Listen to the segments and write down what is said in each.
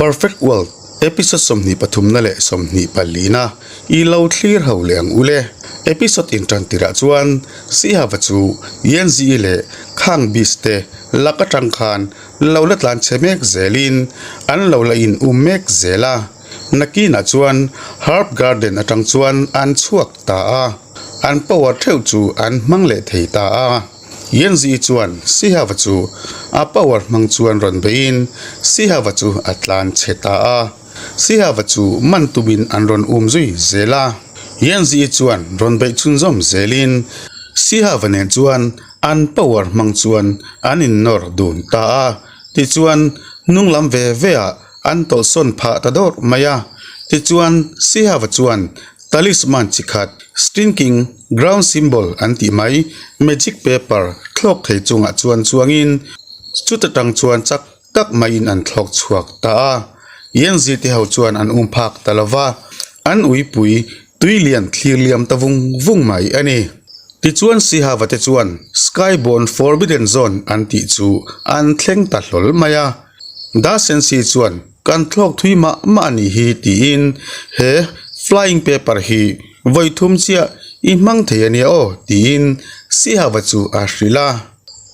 Perfect World episode 23 na leh 24 na i lo thlir ho leh ang u le. Episode intan tirah chuan Sihava chu Yanzi leh Khang Beast te lak atang khan lo la tlan chhe mek zelin an lo la in um mek zel a. Nakinah chuan Herb Garden atang chuan an chhuak ta a, an power theuh chu an hmang leh thei ta a. Yanzi chuan Sihava chu a power hmang chuan rawn beiin Sihava chu a tlan chhe ta a. Sihava chu man tumin an rawn um zui zel a. Yanzi chuan rawn beih chhunzawm zelin Sihava nen chuan an power hmang chuan an innawr dun ta a. Tichuan hnung lam ve ve ah an tawlhsawn phah ta dawrh mai a. Tichuan Sihava chuan talisman chi khat Stinking Ground symbol an tih mai magic paper thlawk thei chungah chuan chuangin chuta tang chuan chak tak maiin an thlawk chhuak ta a. Yanzi te ho chuan an um phak ta lo va, an uipui tui lian thlir liam ta vung vung mai a ni. Tichuan Sihava te chuan Skyborn Forbidden Zone an tih chu an thleng ta hlawl mai a. Da Sensi chuan kan thlawk thui mah mah a nih hi tiin he flying paper hi vawi thum chiah i hmang thei a nia aw tiin Sihava chu a hrilh a.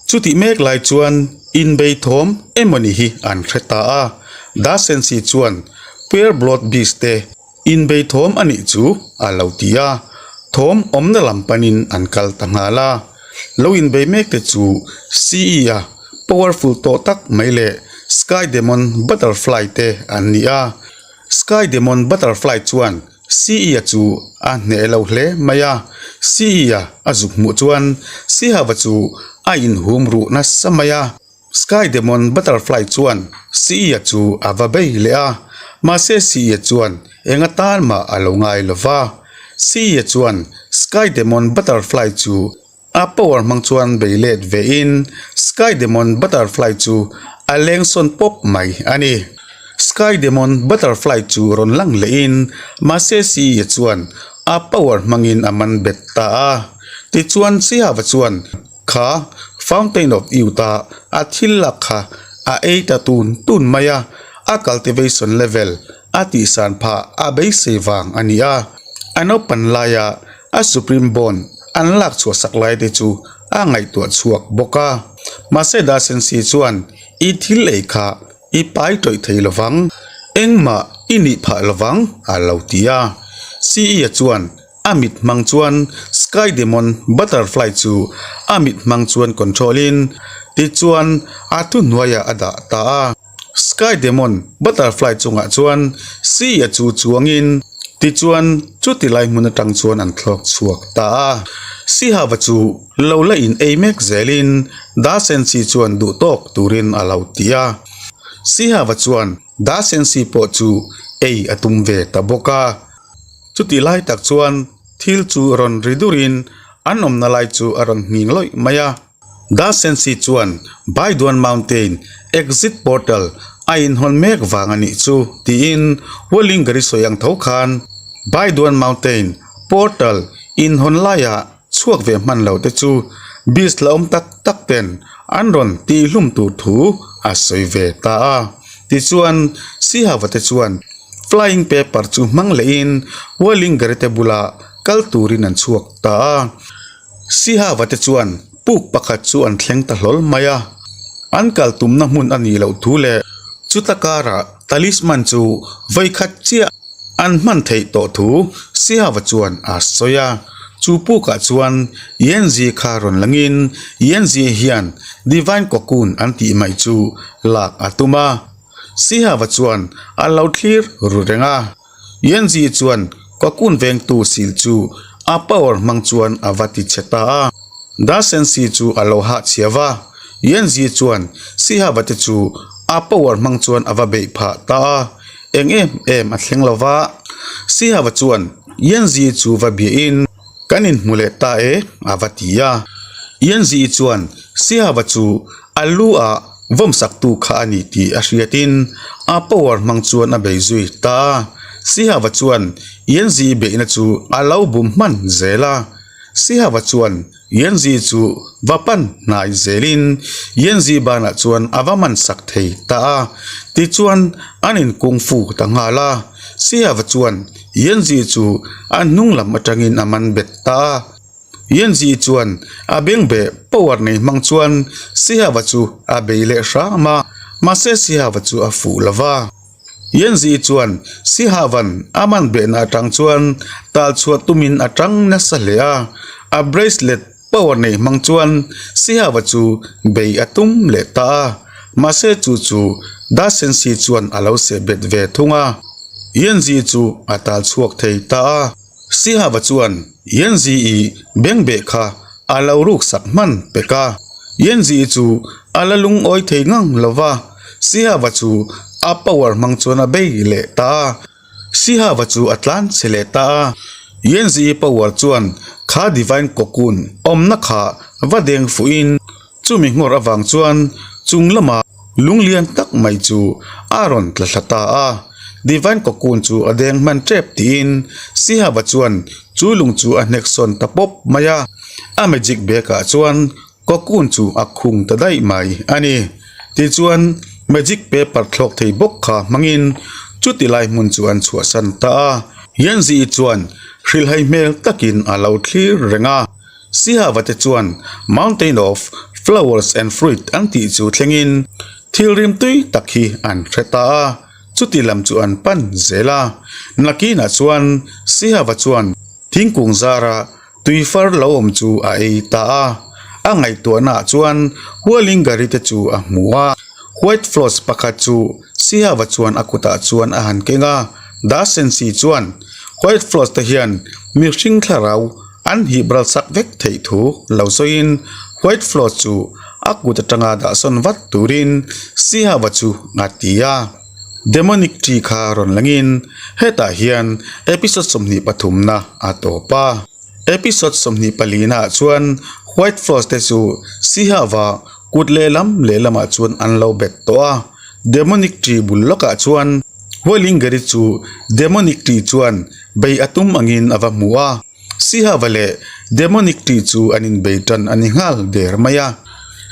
Chutih mek lai chuan inbei thawm emawni hi an hre ta a, Da Sensi chuan Pure Blood Beast te inbei thawm a nih chu a lo ti a, thawm awmna lam panin an kal ta nghal a. Lo inbei mek te chu CE a powerful tawh tak mai leh Sky Demon Butterfly te an ni a, Sky Demon Butterfly chuan CE-a chu a hneh lo hle mai a, CE-a a zuk hmuh chuan Sihava chu a inhum ruh nasa mai a. Sky Demon Butterfly chuan CE-a chu a va bei leh a, mahse CE-a chuan eng atan mah a lo ngai lo va. CE-a chuan Sky Demon Butterfly chu a power hmang chuan bei let vein Sky Demon Butterfly chu a leng sawn pawp mai a ni. Sky Demon Butterfly chu rawn lang lehin mahse CE chuan a power hmangin a man bet ta a. Tichuan Sihava chuan kha Fountain of Youth a a thil lak kha a ei ta tun tun mai a, a cultivation level a tihsan phah a beisei vang a ni a. A naupan laia A Supreme Bond an lak chhuah sak lai te chu a ngaihtuah chhuak bawk a. Mahse Dasensi chuan i thil ei kha i pai tawih thei lovang, engmah i nih phah lovang a lo ti a. CE-a chuan a mit hmang chuan Sky Demon Butterfly chu a mit hmang chuan control in tichuan a thuhnuaiah a dah ta a. Sky Demon Butterfly chungah chuan Sea chu chuangin tichuan chuti lai hmun atang chuan an thlawk chhuak ta a. Sihava chu lo la in ei mek zelin Da Sensi chuan duh tawk turin a lo ti a. Sihava chuan Da Sensi pawh chu ei a tum ve ta bawk a. Chuti lai tak chuan thil chu rawn ri durin an awmna lai chu a rawn nghing lawih mai a. Da Sensi chuan Baiduan Mountain Exit Portal a inhawn mek vang a nih chu tiin Hualingari sawi ang tho khan Baiduan Mountain Portal inhawn laiah chhuak ve hman lo te chu beast la awm tak tak ten an rawn tihhlum tur thu a sawi ve ta a. Tichuan Sihava te chuan flying paper chu hmang lehin Hualingari te bulah kal turin an chhuak ta a. Sihava te chuan puk pakhat chu an thleng ta hlawl mai a, an kal tumna hmun a nih loh thu leh chuta karah talisman chu vawikhat chiah an hman theih tawh thu Sihava chuan a sawi a. Chu pukah chuan Yanzi kha rawn langin Yanzi hian Divine Cocoon an tih mai chu lak a tum a, Sihava chuan a lo thlir ru reng a. Yanzi chuan Cocoon vengtu sil chu a power hmang chuan a va ti chhe ta a. Da Sensi chu a lo hah chhia va. Yanzi chuan Sihava te chu a power hmang chuan a va beih phah ta a. Eng em em a thleng lo va. Sihava chuan Yanzi chu va biahin kan inhmu leh ta e a va ti a. Yanzi chuan Sihava chu a lu ah Vawmsaktu kha a ni tih a hriatin a power hmang chuan a bei zui ta a. Sihava chuan Yanzi beihna chu a lo bum hman zel a. Sihava chuan Yanzi chu va pan hnai zelin Yanzi banah chuan a va man sak thei ta a. Tichuan an in kung fu ta nghal a. Sihava chuan Yanzi chu a hnung lam atangin a man bet ta a. Yanzi chuan a bengbeh power nei hmang chuan Sihava chu a bei leh hram a, mahse Sihava chu a fuh lo va. Yanzi chuan Sihavan a man behna atang chuan tal chhuah tumin a tang nasa hle a, a bracelet power nei hmang chuan Sihava chu bei a tum leh ta a, mahse chu chu Da Sensi chuan a lo seh bet ve thung a, Yanzi chu a tal chhuak thei ta a. Sihava chuan Yanzi-i bengbeh kha a lo ruk sak hman pek a, Yanzi-i chu a la lungawi thei ngang lo va, Sihava chu a power hmang chuan a bei leh ta a, Sihava chu a tlan chhe leh ta a, Yanzi-i power chuan kha divine cocoon awmna kha va deng fuhin chumi nghawr avang chuan chung lama lung lian tak mai chu a rawn tla thla ta a, divine cocoon chu a deng hman tep tiin Sihava chuan chu lung chu a hnek sawn ta pawp mai a, a magic bag ah chuan cocoon chu a khung ta daih mai a ni. Tichuan magic paper thlawk thei bawk kha hmangin chuti lai hmun chu an chhuahsan ta a, Yanzi chuan hrilhhai hmel takin a lo thlir reng a. Sihava te chuan Mountain of Flowers and Fruit an tih chu thlengin thil rim tui tak hi an hre ta a, chuti lam chu an pan zel a. Nakinah chuan Sihava chuan thingkung zara tui far lo awm chu a ei ta a, a ngaihtuahnaah chuan Hualingari te chu a hmu a. White Floss pakhat chu Sihava chuan a kutah chuan a han keng a, Dasensi chuan White Floss te hian mihring thlarau An hip ral sak vek theih thu lo sawiin White Floss chu a kut atanga dahsawn vat turin Sihava chu a ti a. Demonic Tree kha rawn langin hetah hian episode 23 na a tawp a. Episode 24 naah chuan White Floss te chu Sihava kut lehlam lehlamah chuan an lo bet tawh a. Demonic Tree bul lawkah chuan Hualingari chu Demonic Tree chuan bei a tum angin a va hmu a. Sihava leh Demonic tih chu an inbei tan a ni nghal der mai a.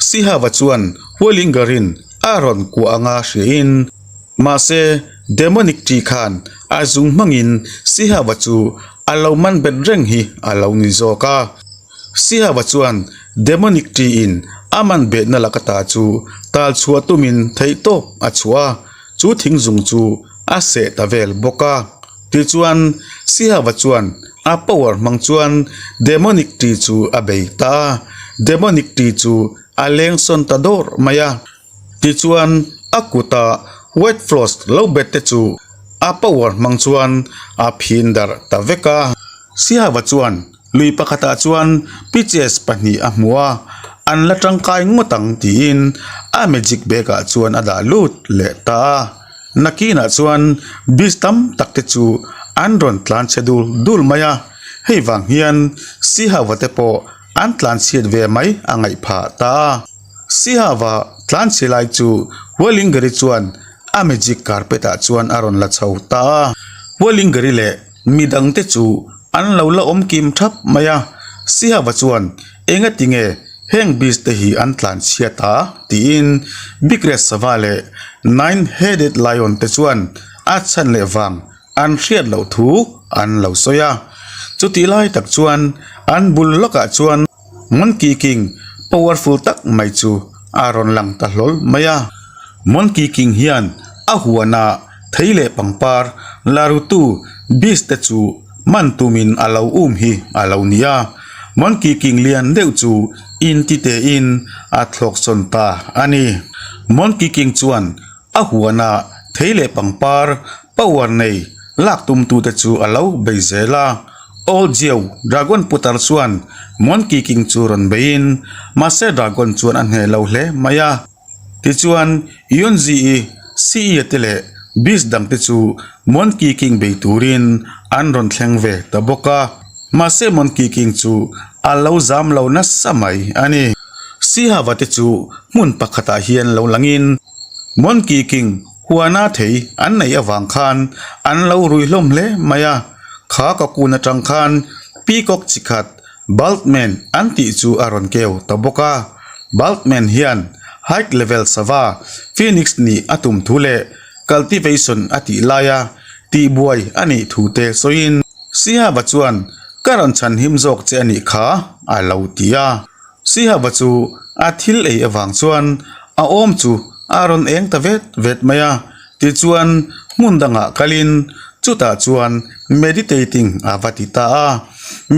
Sihava chuan Hualingarin a rawn kuah anga hriain, mahse Demonic tih khan a zung hmangin Sihava chu a lo man bet reng hi a lo ni zawk a. Sihava chuan Demonic tiin a man behna laka ta chu tal chhuah tumin theihtawp a chhuah a, chu thing zung chu a seh ta vel bawk a. Tichuan, Sihava chuan a power hmang chuan Demonic Tree chu a bei ta a, Demonic Tree chu a leng sawn ta dawr mai a. Tichuan, a kuta White Frost lo bet te chu a power hmang chuan a phin darh ta vek a. Sihava chuan lui pakhatah chuan peaches pahnih a hmu a, an la tangkai ngawt ang tiin a magic bag ah chuan a dah lut leh ta a. Nakinah chuan beach tam tak te chu an rawn tlan chhe dul dul mai a, hei vang hian Sihava te pawh an tlan chhiat ve mai a ngaih phah ta a. Sihava tlan chhe lai chu Hualingari chuan a magic carpet ah chuan a rawn la chho ta a, Hualingari leh midang te chu an lo la awm kim thap mai a, Sihava chuan engati nge heng beach te hi an tlan chhiat a tiin Big Red Sava leh Nine Headed Lion te chuan a chhan leh vang an hriat loh thu an lo sawi a, chutih lai tak chuan an bul lawkah chuan Monkey King powerful tak mai chu a rawn lang ta hlawl mai a, Monkey King hian a huana thei leh pangpar la rutu beast te chu man tumin a lo um hi a lo ni a, Monkey King lian deuh chu inti tein a thlawk sawn ta a ni. Monkey King chuan a huana thei leh pangpar power nei lak tumtute chu a lo bei zel a, Old Jiao Dragon putar chuan Monkey King chu rawn beiin mahse Dragon chuan a hneh lo hle mai a. Tichuan, Yunzi-i, Siia te leh Beast dangte chu Monkey King bei turin an rawn thleng ve ta bawk a. Mahse Monkey King chu a lo zam lo nasa mai a ni. Sihava te chu hmun pakhatah hian lo langin Monkey King huana thei an neih avang khan an lo rui hlawm hle mai a. Kha ka kun atang khan Peacock chi khat. Bultman an tih chu a rawn keu ta bawk a. Bultman hian high level sava Phoenix nih a tum thu leh cultivation a tih laia tihbuai a nih thu te sawiin Sihaba chuan ka rawn chhan him zawk che a nih kha a lo ti a. Sihaba chu a thil ei avang chuan a awm chu a rawn eng ta vet vet mai a. Tichuan hmun dangah kalin chutah chuan meditating a va ti ta a.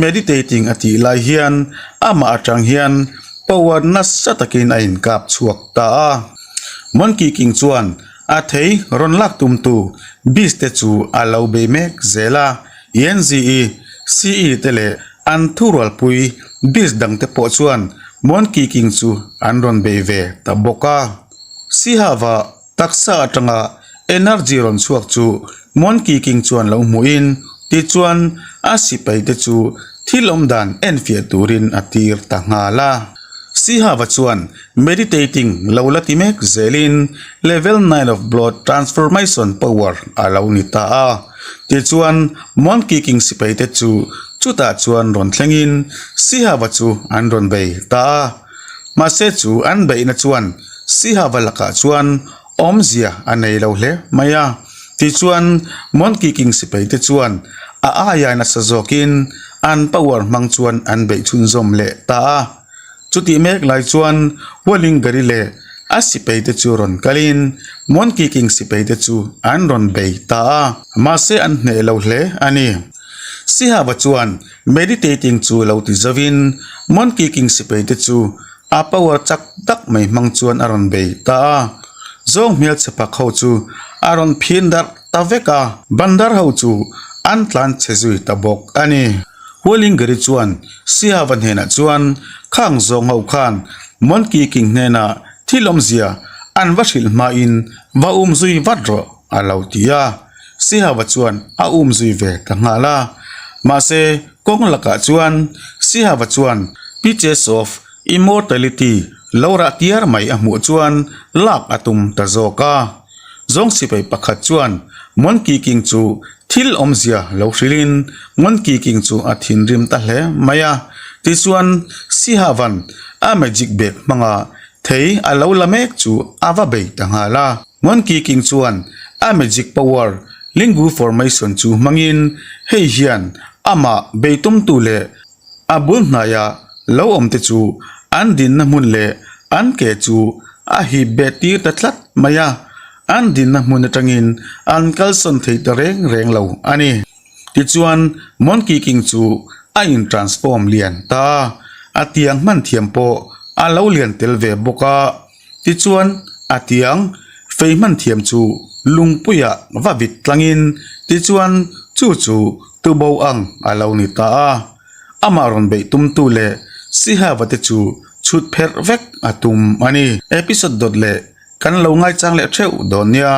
Meditating a tih lai hian amah atang hian power nasa takin a inkap chhuak ta a. Monkey King chuan a thei rawn lak tumtu beast te chu a lo bei mek zel a. Yanzi-i, Si-i te leh an thurualpui beast dangte pawh chuan Monkey King chu an rawn bei ve ta bawk a. Sihava Taksa atanga energy rawn chhuak chu Monkey King chuan lo hmuhin tichuan a sipai te chu thil awm dan enfiah turin a tir ta nghal a. Sihava chuan meditating lo la ti mek zelin level nine of blood transformation power a lo ni ta a. Tichuan Monkey King sipai te chu chutah chuan rawn thlengin Sihava chu an rawn bei ta a. Mahse chu an beihna chuan Sihava lakah chuan awmzia a nei lo hle mai a. Tichuan Monkey King sipai te chuan a aia nasa zawkin an power hmang chuan an beih chhunzawm leh ta a. Chutih mek lai chuan Hualingari leh a sipai te chu rawn kalin Monkey King sipai te chu an rawn bei ta a. Mahse an hneh lo hle a ni. Sihava chuan Meditating chu lo ti zovin Monkey King sipai te chu a power chak tak mai hmang chuan a rawn bei ta a. Zawng hmelchhe pak ho chu a rawn phin darh ta vek a, bandar ho chu an tlan chhe zui ta bawk a ni. Hualingari chuan Sihava hnenah chuan khang zawng ho khan Monkey King hnenah thil awmzia an va hrilh hmain va um zui vat rawh a lo ti a. Sihava chuan a um zui ve ta nghal a. Mahse, kawng lakah chuan Sihava chuan Peaches of Immortality lo rah tiar mai a hmuh chuan lak a tum ta zawk a. Zawng sipai pakhat chuan Monkey King chu thil awmzia lo hrilhin Monkey King chu a thinrim ta hle mai a. Tichuan, Sihava'n a magic bag hmanga thei a lo la mek chu a va bei ta nghal a. Monkey King chuan a magic power Lingu Formation chu hmangin hei hian amah beitumtu leh a bul hnaia lo awmte chu an dinna hmun leh an ke chu a hip bet tir ta tlat mai a, an dinna hmun atangin an kalsawn thei ta reng reng lo a ni. Tichuan Monkey King chu a in transform lian ta a, a tiang hman thiam pawh a lo lian tel ve bawk a. Tichuan, a tiang fei hman thiam chu lungpuiah va vit tlangin tichuan chu chu tubo ang a lo ni ta a. Amah rawn beih tumtu leh Sihava te chu chhut pherh vek a tum a ni. Episode dawt leh kan lo ngaichang leh theuh dawn nia.